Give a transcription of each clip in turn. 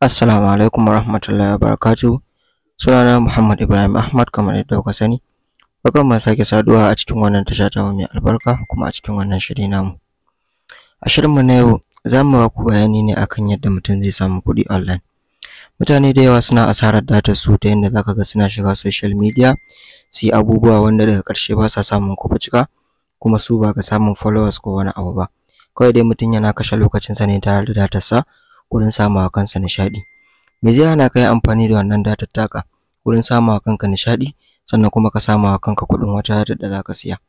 Assalamu alaikum warahmatullahi wabarakatuh. Sunana Muhammad Ibrahim Ahmad, kamar yadda kuka sani. Barkanmu da sake saduwa a cikin wannan tasha tamu mai albarka, kuma a cikin wannan shiri namu. A shirinmu na yau, za mu ba ku bayani ne akan yadda mutum zai samu kuɗi online. Mutane da yawa suna asarar datar su ta yadda za ka ga suna shiga social media su yi abubuwa wanda daga ƙarshe ba sa samun ko cika, kuma su ba ga samun followers ko wani abu ba. Kawai dai mutum yana kashe lokacinsa ne tare da datarsa wurin samawa kansa nishaɗi. Me zai hana ka yi amfani da wannan datar taka wurin samawa kanka nishaɗi, sannan kuma ka samawa kanka kuɗin wata datar da za ka siya?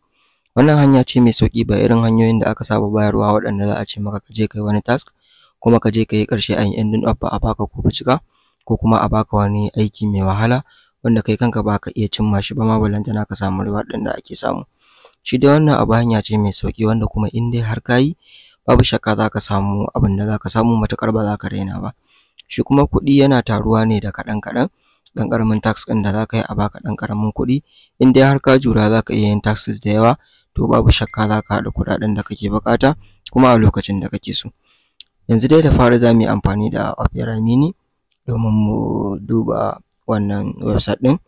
Wannan hanya ce mai sauƙi, ba irin hanyoyin da aka saba bayarwa waɗanda za a ce maka ka je ka yi wani task, kuma ka je ka yi, ƙarshe an yi ending up ba a baka ko cika, ko kuma a baka wani aiki mai wahala wanda kai kanka ba ka iya cimma shi ba ma, ballantana ka samu reward ɗin da ake samu. Shi dai wannan abu hanya ce mai sauƙi wanda kuma in dai har ka yi, babu shakka za ka samu abin da za ka samu, matuƙar ba za ka raina ba. Shi kuma kuɗi yana taruwa ne da kaɗan kaɗan, ɗan ƙaramin task ɗin da za ka yi a baka ɗan ƙaramin kuɗi. In dai har ka jura za ka iya yin tasks da yawa, to babu shakka za ka haɗa kuɗaɗen da kake buƙata kuma a lokacin da kake so. Yanzu dai da fari za mu yi amfani da Opera Mini domin mu duba wannan website ɗin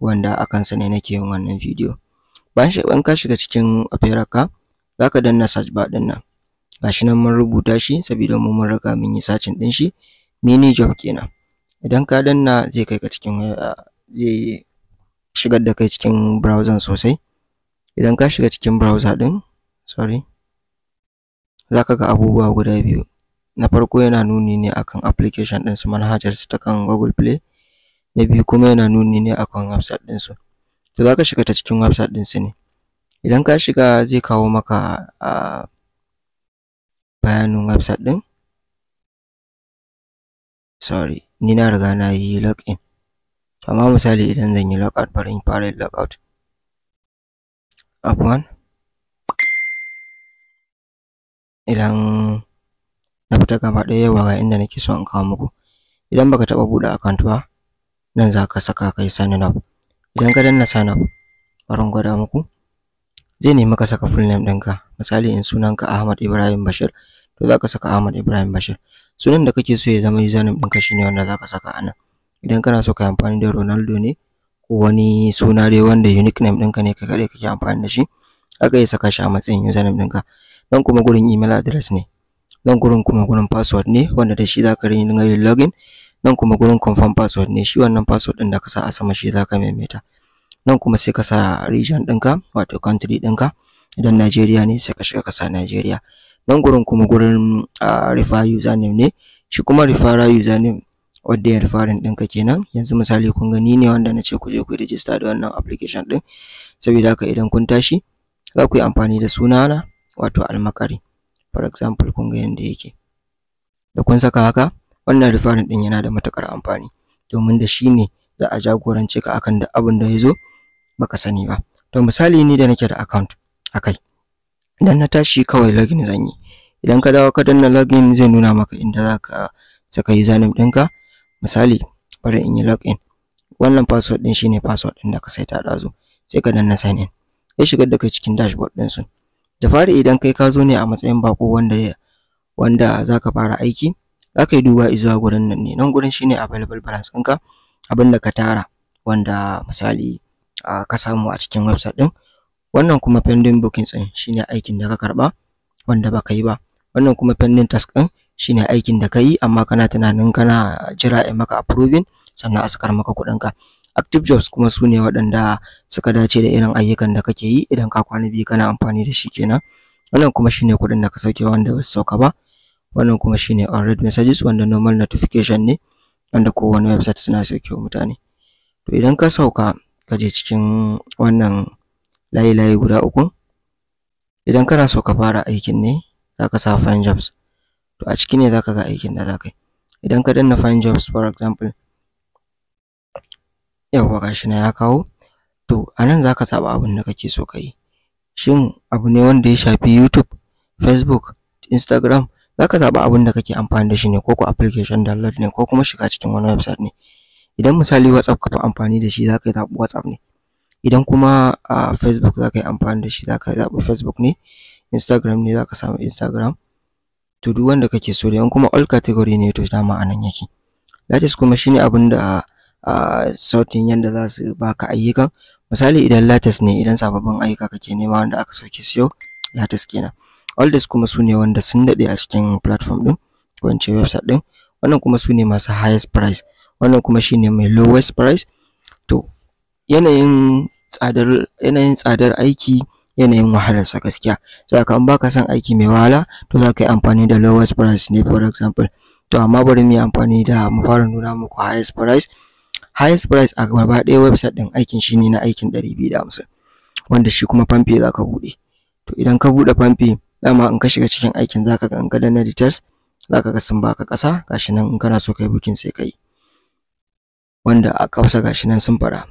wanda a kansa ne nake yin wannan bidiyo. Bayan ka shiga cikin Opera ka, za ka danna search bar ɗin nan. Ga shi nan mun rubuta shi saboda mu mun riga mun yi searching ɗin shi, Mini Job kenan. Idan ka danna, zai kai ka cikin, zai shigar da kai cikin browser sosai. Idan ka shiga cikin browser ɗin, sorry, za ka ga abubuwa guda biyu. Na farko yana nuni ne akan application ɗinsu, manhajar su ta kan Google Play. Na biyu kuma yana nuni ne akan website ɗinsu. To, za ka shiga ta cikin website ɗinsu ne. Idan ka shiga, zai kawo maka bayanin website ɗin. Sorry, ni na riga na yi login. To, amma misali idan zan yi logout, bari in fara yin logout. Afwan. Idan na fita gaba ɗaya, yauwa, ga inda nake so in kawo muku. Idan baka taɓa buɗe account ba, nan za ka saka kai signing up. Idan ka danna sign up, bari in gwada muku. Zai nemi ka saka full name ɗinka. Misali, in sunanka Ahmad Ibrahim Bashir, to za ka saka Ahmad Ibrahim Bashir. Sunan da kake so ya zama username ɗinka shine wanda za ka saka a nan. Idan kana so ka yi amfani da Ronaldo ne ko wani suna dai wanda unique name ɗinka ne, kai kaɗai kake amfani da shi, za ka iya saka shi a matsayin username ɗinka. Nan kuma gurin email address ne. Nan gurin kuma gurin password ne wanda da shi za ka ringa yin login. Nan kuma gurin confirm password ne, shi wannan password ɗin da ka sa a sama shi za ka maimaita. Nan kuma sai ka sa region ɗinka, wato country ɗinka. Idan Najeriya ne, sai ka shiga ka sa Najeriya. Nan gurin kuma gurin refer username ne. Shi kuma referral username, wanda ya referring ɗinka kenan. Yanzu misali, kun ga ni ne wanda na ce ku je ku yi register da wannan application ɗin. Saboda haka idan kun tashi za ku yi amfani da sunana, wato Almakari. For example, kun ga yanda yake. Da kun saka haka, wannan referring ɗin yana da matuƙar amfani domin da shi ne za a jagorance ka akan duk abin da ya zo baka sani ba. To, misali ni da nake da account a kai, idan na tashi kawai login zan yi. Idan ka dawo ka danna login, zai nuna maka inda za ka saka username ɗinka. Misali, bari in yi login. Wannan password ɗin shine password ɗin da ka saita ɗazu. Sai ka danna sign in. Zai shigar da kai cikin dashboard ɗinsu. Da fari, idan kai ka zo ne a matsayin baƙo wanda za ka fara aiki, za ka yi duba izuwa gurin nan ne. Nan gurin shine available balance ɗinka, abin da ka tara wanda misali ka samu a cikin website ɗin. Wannan kuma pending bookings ɗin shine aikin da ka karɓa wanda baka yi ba. Wannan kuma pending task ɗin shine aikin da ka yi amma kana tunanin kana jira a maka approving sannan a sakar maka kuɗinka. Active jobs kuma su ne waɗanda suka dace da irin ayyukan da kake yi idan ka kwana biyu kana amfani da shi kenan. Wannan kuma shine kuɗin da ka sauke wanda ba su sauka ba. Wannan kuma shine unread messages, wanda normal notification ne wanda kowane website suna sauke wa mutane. To, idan ka sauka ka je cikin wannan layi layi guda uku, idan kana so ka fara aikin ne, za ka sa find jobs. To, a ciki ne za ka ga aikin da za ka yi. Idan ka danna find jobs, for example, yauwa, ga shi nan ya kawo. To, a nan za ka zaɓi abin da kake so ka yi. Shin abu ne wanda ya shafi YouTube, Facebook, Instagram? Za ka zaɓi abin da kake amfani da shi ne, ko ko application download ne, ko kuma shiga cikin wani website ne. Idan misali WhatsApp ka fi amfani da shi, za ka zaɓi WhatsApp ne. Idan kuma a Facebook za ka yi amfani da shi, za ka zaɓi Facebook ne. Instagram ne, za ka samu Instagram. To, duk wanda kake so dai. In kuma all category ne, to dama a nan yake. Latest kuma shine abin da sautin yanda za su baka ayyukan. Misali idan latest ne, idan sababbin ayyuka kake nema wanda aka sauke su yau, latest kenan. Oldest kuma su ne wanda sun daɗe a cikin platform ɗin, ko in ce website ɗin. Wannan kuma su ne masu highest price. Wannan kuma shine mai lowest price. To yanayin tsadar aiki, yanayin wahalarsa gaskiya. Saboda in baka son aiki mai wahala, to za ka yi amfani da lowest price ne, for example. To amma bari mu yi amfani da, mu fara nuna muku highest price. Highest price a gaba ɗaya website ɗin aikin shine na aikin 250, wanda shi kuma PalmPay za ka buɗe. To idan ka buɗe PalmPay, dama in ka shiga cikin aikin, za ka ga in ka danna details, za ka ga sun baka ƙasa. Gashi nan, in kana so ka yi booking sai ka yi. Wanda a ƙasa gashi nan sun faɗa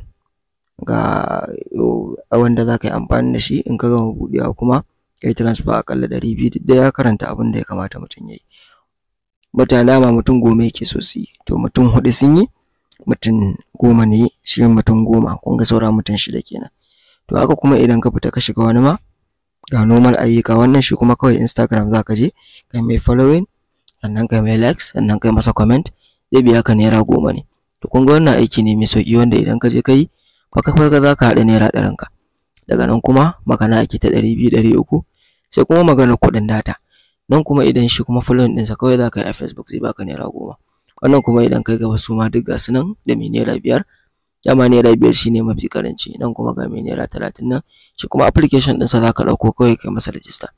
ga wanda za ka yi amfani da shi. In ka gama buɗewa kuma, ka yi transfer aƙalla 200. Duk dai ya karanta abin da ya kamata mutum ya yi. Mutane dama mutum 10 yake so su yi. To mutum huɗu sun yi, mutum 10 ne shi, mutum 10. Kun ga saura mutum shida kenan. To haka kuma idan ka fita ka shiga wani ma, ga normal ayyuka. Wannan shi kuma kawai Instagram za ka je kai mai following, sannan kai mai likes, sannan kai masa comment, zai biya ka naira 10 ne. To kun ga wannan aiki ne mai sauƙi, wanda idan ka je ka yi, kwata kwata za ka haɗa naira 100n ka. Daga nan kuma magana ake ta 200, 300. Sai kuma maganar kuɗin data. Nan kuma idan shi kuma following ɗinsa kawai za ka yi a Facebook, zai baka naira 10. Wannan kuma idan kai gaba, su ma duk ga su nan, da mai naira 5. Dama naira 5 shine mafi ƙaranci. Nan kuma ga mai naira 30 nan, shi kuma application ɗinsa za ka ɗauko kawai kai masa register.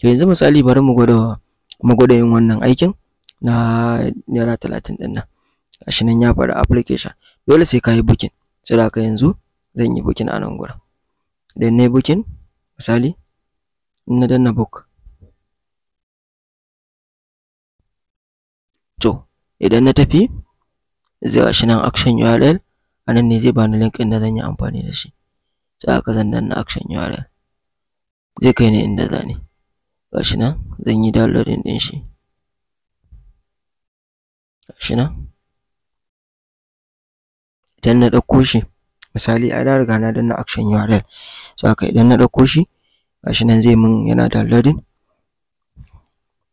To yanzu misali bari mu gwada yin wannan aikin na naira 30 ɗin nan. Gashi nan ya faɗi application dole sai ka yi booking. Saboda haka yanzu zan yi booking a nan gurin. Idan na yi booking, misali in na danna book, to idan na tafi zai, gashi nan action URL, a nan ne zai bani link ɗin da zan yi amfani da shi. Sai haka zan danna action URL, zai kai ni inda zani. Gashi nan zan yi downloading ɗin shi. Gashi nan, idan na ɗauko shi, misali ai na riga na danna action URL, so haka idan na ɗauko shi, gashi nan zai mun, yana downloading.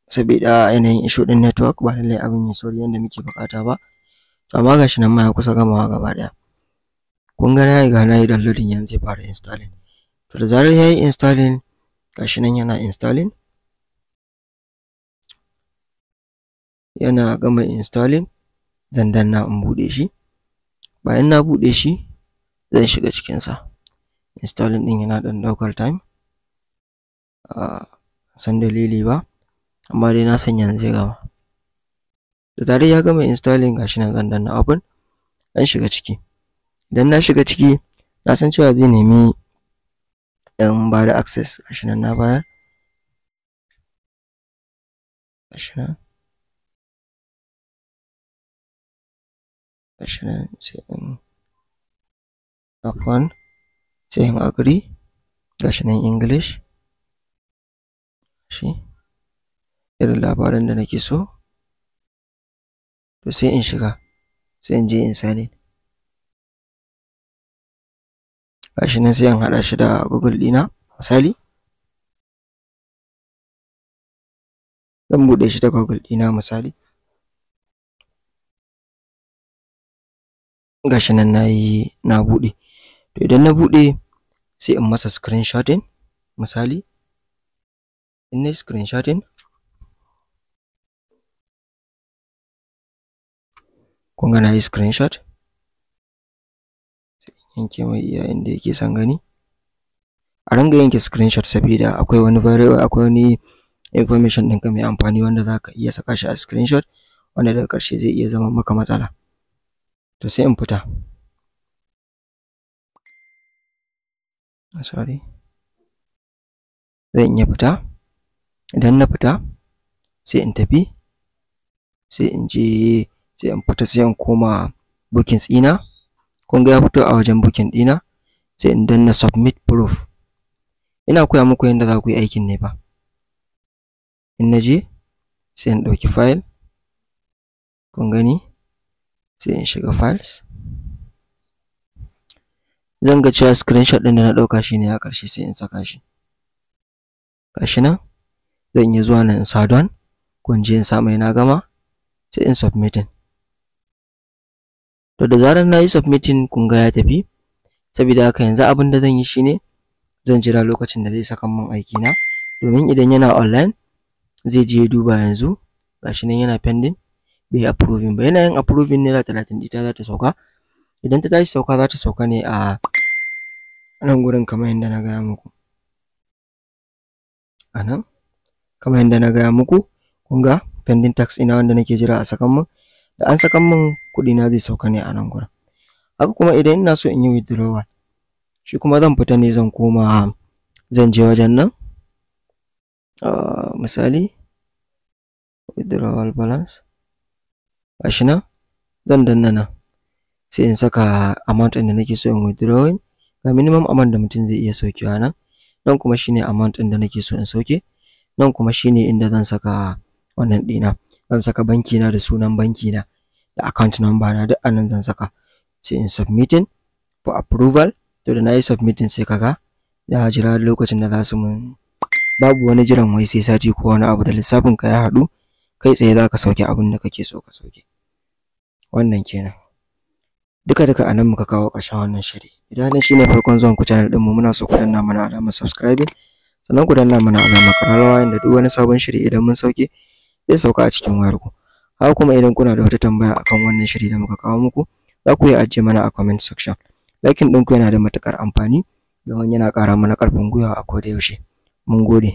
Saboda yanayin issue ɗin network, ba lallai abin ya sauri yanda muke buƙata ba. To amma gashi nan ma ya kusa gamawa gaba ɗaya. Kun ga na riga na yi downloading, yanzu zai fara installing. To da zarar ya yi installing, gashi nan yana installing. Yana gama installing, zan danna in buɗe shi. Bayan na buɗe shi, zan shiga cikinsa. Installing ɗin yana ɗan ɗaukar time, ban san dalili ba, amma dai na san yanzu zai gama. Da zarar ya gama installing, gashi nan zan danna open, zan shiga ciki. Idan na shiga ciki, na san cewa zai nemi in bada access. Gashi nan na bayar. Gashi nan, gashi nan, sai in afwan, sai in agree. Gashi nan English shi, irin labaran da nake so. To sai in shiga, sai in je in sign in. Gashi nan, sai in haɗa shi da Google ɗina. Misali zan buɗe shi da Google ɗina. Misali gashi nan nayi, na buɗe. To idan na buɗe, sai in masa screenshotting. Misali in nayi screenshotting, kun ga nayi screenshot, sai in yanke mai iya inda yake son gani. A ringa yanke screenshot, sabida akwai wani variable, akwai wani information ɗinka mai amfani wanda zaka iya saka shi a screenshot, wanda daga ƙarshe zai iya zama maka matsala. To sai in fita, sorry, zan iya fita. Idan na fita, sai in tafi, sai in je, sai in fita, sai in koma bookings ɗina. Kun ga ya fito a wajen booking ɗina. Sai in danna submit proof. Ina koya muku yadda za ku yi aikin ne fa. In na je, sai in ɗauki file. Kun gani, sai in shiga files, zan ga cewa screenshot ɗin da na ɗauka shine a ƙarshe, sai in saka shi. Gashi nan, zan iya zuwa nan in sa done, ko in je in sa mai na gama, sai in submitting. To da zarar na yi submitting, kun ga ya tafi. Sabida haka yanzu abin da zan yi shine zan jira lokacin da zai saka min aiki na, domin idan yana online zai je ya duba. Yanzu gashi nan yana pending, bai yi approving ba. Yana yin approving, ₦30 ɗita za ta sauka. Idan ta tashi sauka, za ta sauka ne a nan gurin kamar yadda na gaya muku a nan. Kamar yadda na gaya muku, kun ga pending task ina wanda nake jira a sakan min. Da an sakan min, kuɗi na zai sauka ne a nan gurin. Haka kuma idan ina so in yi withdrawal, shi kuma zan fita ne, zan koma, zan je wajen nan, misali withdrawal balance, gashi nan, zan danna nan, sai in saka amount ɗin da nake so in withdrawing. Ga minimum amount da mutum zai iya saukewa nan. Nan kuma shine amount ɗin da nake so in sauke. Nan kuma shine inda zan saka wannan ɗina, zan saka banki na da sunan banki na da account number na, duk a nan zan saka, sai in submitting for approval. To da na yi submitting, sai kaga ya jira lokacin da za su mun. Babu wani jiran wai sai sati ko wani abu. Da lissafin ka ya haɗu, kai tsaye za ka sauke abin da kake so ka sauke. Wannan kenan. Duka duka a nan muka kawo ƙarshen wannan shiri. Idan wannan shine farkon zuwan ku channel ɗinmu, muna so ku danna mana alamar subscribing, sannan ku danna mana alamar ƙararrawa, inda duk wani sabon shiri idan mun sauke zai sauka a cikin wayar ku. Haka kuma idan kuna da wata tambaya akan wannan shiri da muka kawo muku, za ku iya ajiye mana a comment section. Liking ɗinku yana da matuƙar amfani, domin yana ƙara mana ƙarfin gwiwa a koda yaushe. Mun gode.